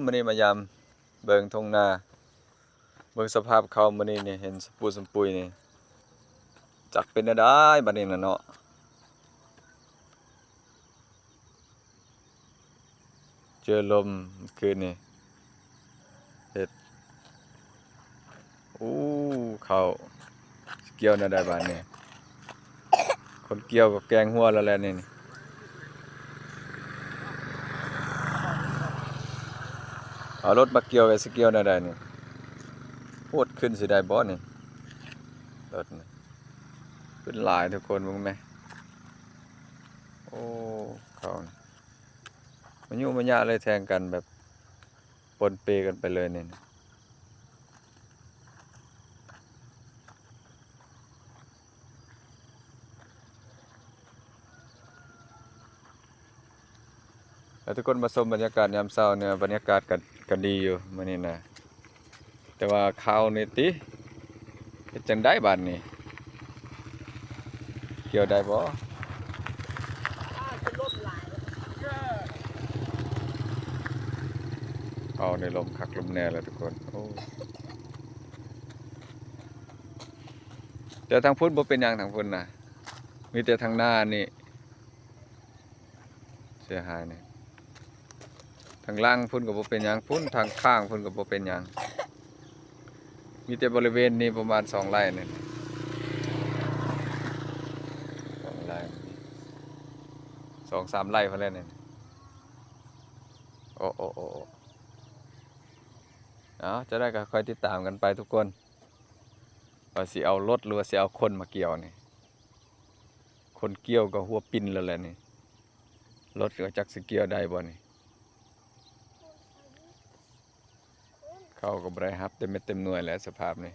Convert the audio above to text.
ມື້ນີ້ມາຢາມເບິ່ງທົ່ງນາ ເບິ່ງສະພາບເຂົ້າມື້ນີ້ນີ້ ເຫັນສະປຸສະປຸຍນີ້ ຈັກເປັນແນວໃດບັດນີ້ນະເນາະ. ເຈີລົມຄືນນີ້ ເຮັດ ໂອ້ ເຂົ້າ ຊິກ່ຽວແນວໃດບາດນີ້? ຄົນກ່ຽວກໍແກງຫົວແລ້ວແຫຼະນີ້ ເອົາລົດມາກ່ຽວກໍຊິກ່ຽວແນວໃດນີ້? ໂພດຂຶ້ນຊິໄດ້ບໍ່ນີ້? ລົດນີ້ຂຶ້ນຫຼາຍທຸກຄົນ ເບິ່ງແມ. ໂອ້ ເຂົ້າ ມາຍຸມາຍະເລີຍ ແທງກັນແບບປົນເປກັນໄປເລີຍນີ້. ແລ້ວທຸກຄົນມາຊົມບັນຍາກາດຍາມເຊົ້ານີ້ ບັນຍາກາດກໍ ກໍດີຢູ່ມື້ນີ້ນະ ແຕ່ວ່າເຂົ້ານີ້ຕິ ເຮັດຈັ່ງໃດບາດນີ້? ກ່ຽວໄດ້ບໍ່? ເຂົ້ານີ້ລົມຄັກລົມແນ່ແລ້ວທຸກຄົນ ໂອ້. ແຕ່ທາງພຸ້ນບໍ່ເປັນຫຍັງ ທາງພຸ້ນນະ ມີແຕ່ທາງໜ້ານີ້ເສຍຫາຍນີ້ ທາງຫຼັງພຸ້ນກໍບໍ່ເປັນຫຍັງ ພຸ້ນທາງຂ້າງພຸ້ນກໍບໍ່ເປັນຫຍັງ ມີແຕ່ບໍລິເວນນີ້ປະມານສອງໄຮ່ນີ້ ສອງໄຮ່ ສອງສາມໄຮ່ພຸ້ນແຫຼະນີ້. ໂອ້ ໂອ້ ໂອ້ ໂອ້ ເອົາ ຈັ່ງໃດກໍຄອຍຕິດຕາມກັນໄປທຸກຄົນ ວ່າຊິເອົາລົດ ຫຼືວ່າຊິເອົາຄົນມາກ່ຽວນີ້ ຄົນກ່ຽວກໍຫົວປິ່ນແລ້ວແຫຼະນີ້ ລົດກໍຈັກຊິກ່ຽວໄດ້ບໍ່ນີ້? ເຂົ້າກໍບໍ່ໄດ້ຮັບເຕັມເມັດເຕັມໜ່ວຍແຫຼະ ສະພາບນີ້